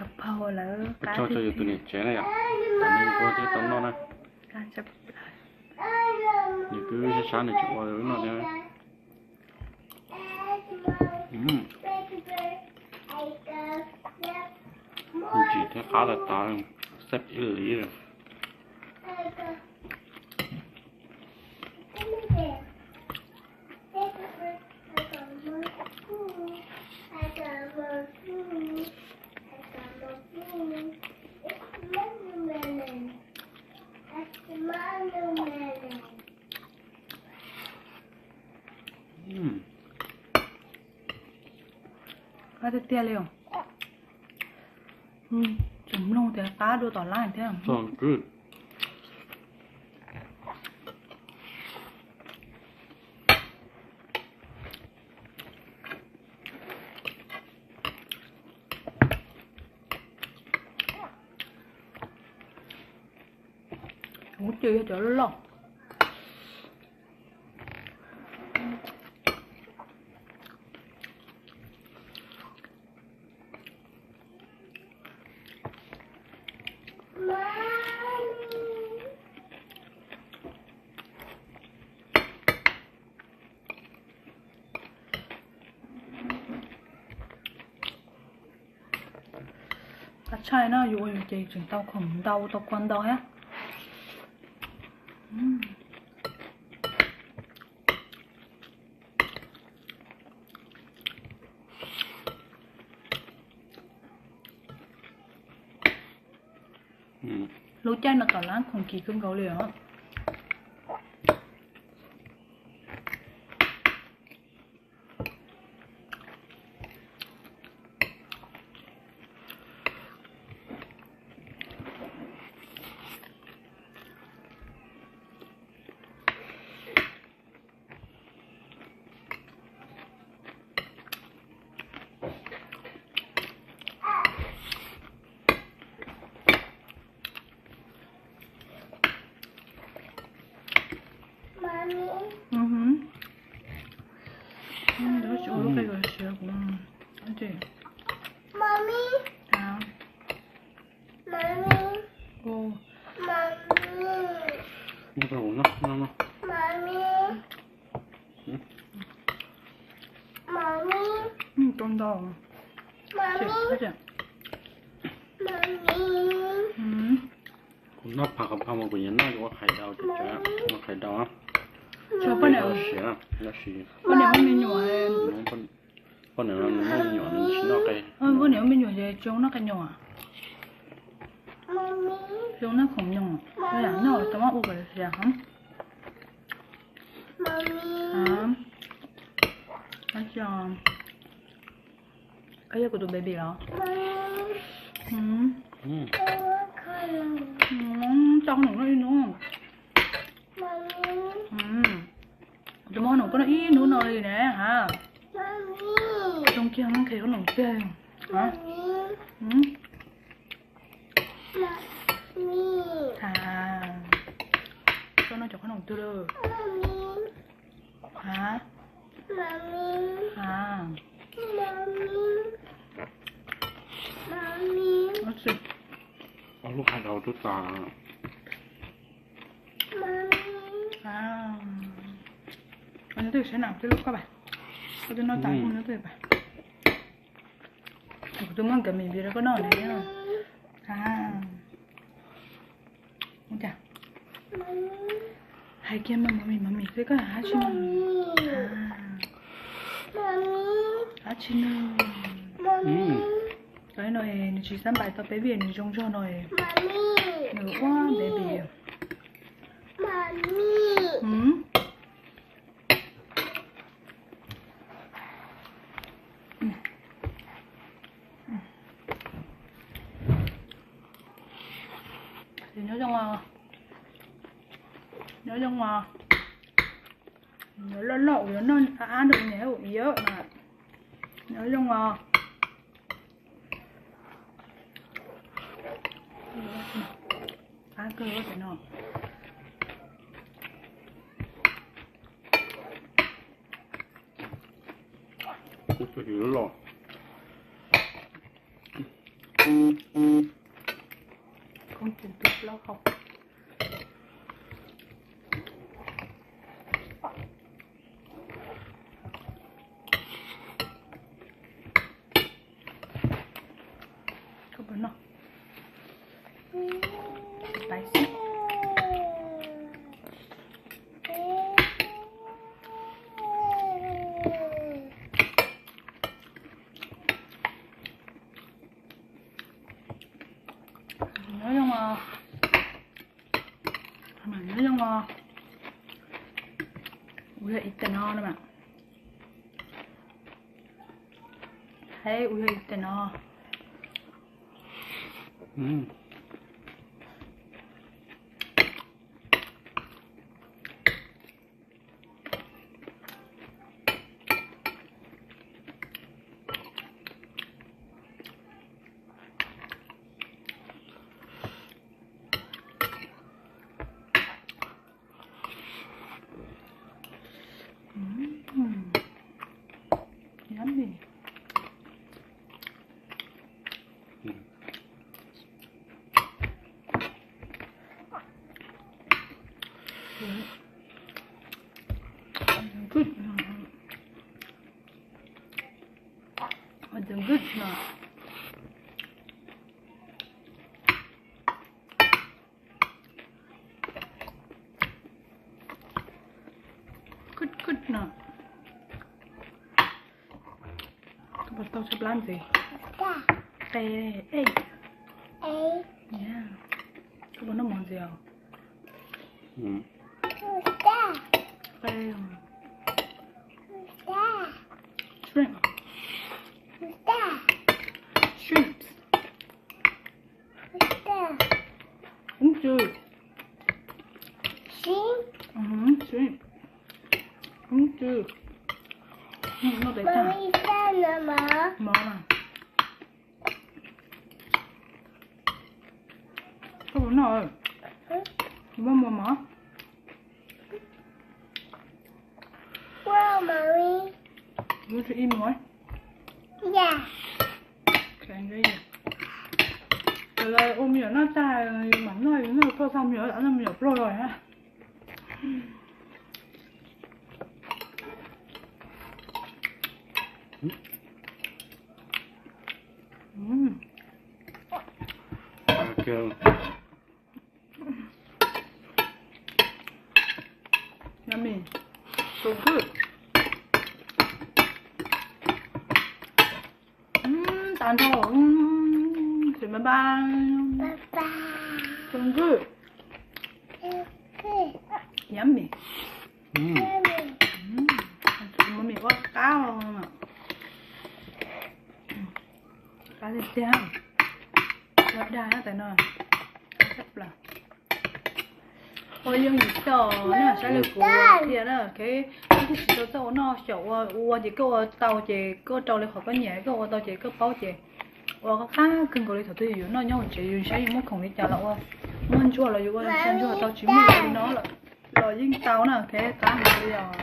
Ua tsaug rau yus tus niam tsev na yom, tau noj thiab tau noj na. Nws twb sab sab nws tseem ua wb noj thiab. Ntsim thiab qab tas tas, xab ib li. Qab tiag tiag li os. Tseem mloog tias qab dua tom lab thiab. Kuv ces yog cov loj loj. Qab tshaj no yus ua yus ces tseem tau khoom ntau tau kua ntau thiab. Lub caij no tom lab khoom kim kawg nkaus li os. Ua lub qe kom siav kuv. Kuv noj phaj qhov phaj mas kuv nyob noj ua qhais daus ces ua qhais daus. Poj niam muaj me nyuam, poj niam noj me nyuam nws tsis noj qe. Poj niam muaj me nyuam ces tsis noj qe nyoos. Tsis noj khoom nyoos, noj tau ua kom siav. Koj yog kuv tus baby los? Tso qhob noom noj ib hnub. Kuv tus mob noom koj noj ib hnub no li ne ha. Zoo kiag qhia qhob noom tiag. Koj noj cov qhob noom twg lawm? Ob lub qhais daus twb tas. Nyob twj saib na, twb lub koj pam, koj twb noj tas nyob twj pam. Kuv twb muab nkawd me vij rau koj noj ne. Hais kiag mas mami mami xwb koj hab tsi no. Hab tsi no. Cov no nws tsis xab npais tau peb vij nws zoo zog no. Nws ua baby. Nyob zoo os, nyob zoo os. Nyob loj loj uas yuav noj ab ab rau niam ua iab mas nyob zoo os. Qab kawg no. Kuv tus hws loj. Koj puas noj? Tais xwb. Nyob zoo os, nyob zoo os. Ua yog ib tais no na mas. Hais ua yog ib tais no. Mm. Yummy. Good. Good. Good, good no. Koj puas tau tshaib plab ntxiv? Qe, ej. Yeah. Koj puas noj mov ntxiv os? Qe. Shrimp. Shrimps. Ub tsw. Shrimp. Shrimp. Ub tsw. Noj pem tag. Mov na. Koj puas noj? Muab muag mov. Muab ib muag. Ua me nyuam noj tag mam noj, noj koj tag me nyuam, noj me nyuam pluag lawm na. Yummy. So good. Mm, tas nrho. Mm, say bye bye. Bye bye. So good. So good. Yummy. Mm. Yummy. Mm, mov me ua qab. Qab tiag tiag. Ua dag na tais no. Qab tshaj plaws. Ua yooj yim tau na, saib li kuv qhia na, koj twb tsis tau txawj ua noj xyaum ua, ua ces koj ua tau ces koj rau li qhov koj nyiam, koj ua tau ces koj paub ces ua qab qab kawg nkaus li. Thaum twg yus yuav noj nyob hauv tsev yus saib yus muaj khoom li cas los ua, muaj ntsuag los yus ua xyaw ntsuag tau, tsis muaj li no los yeej tau na, qab nkaus li os.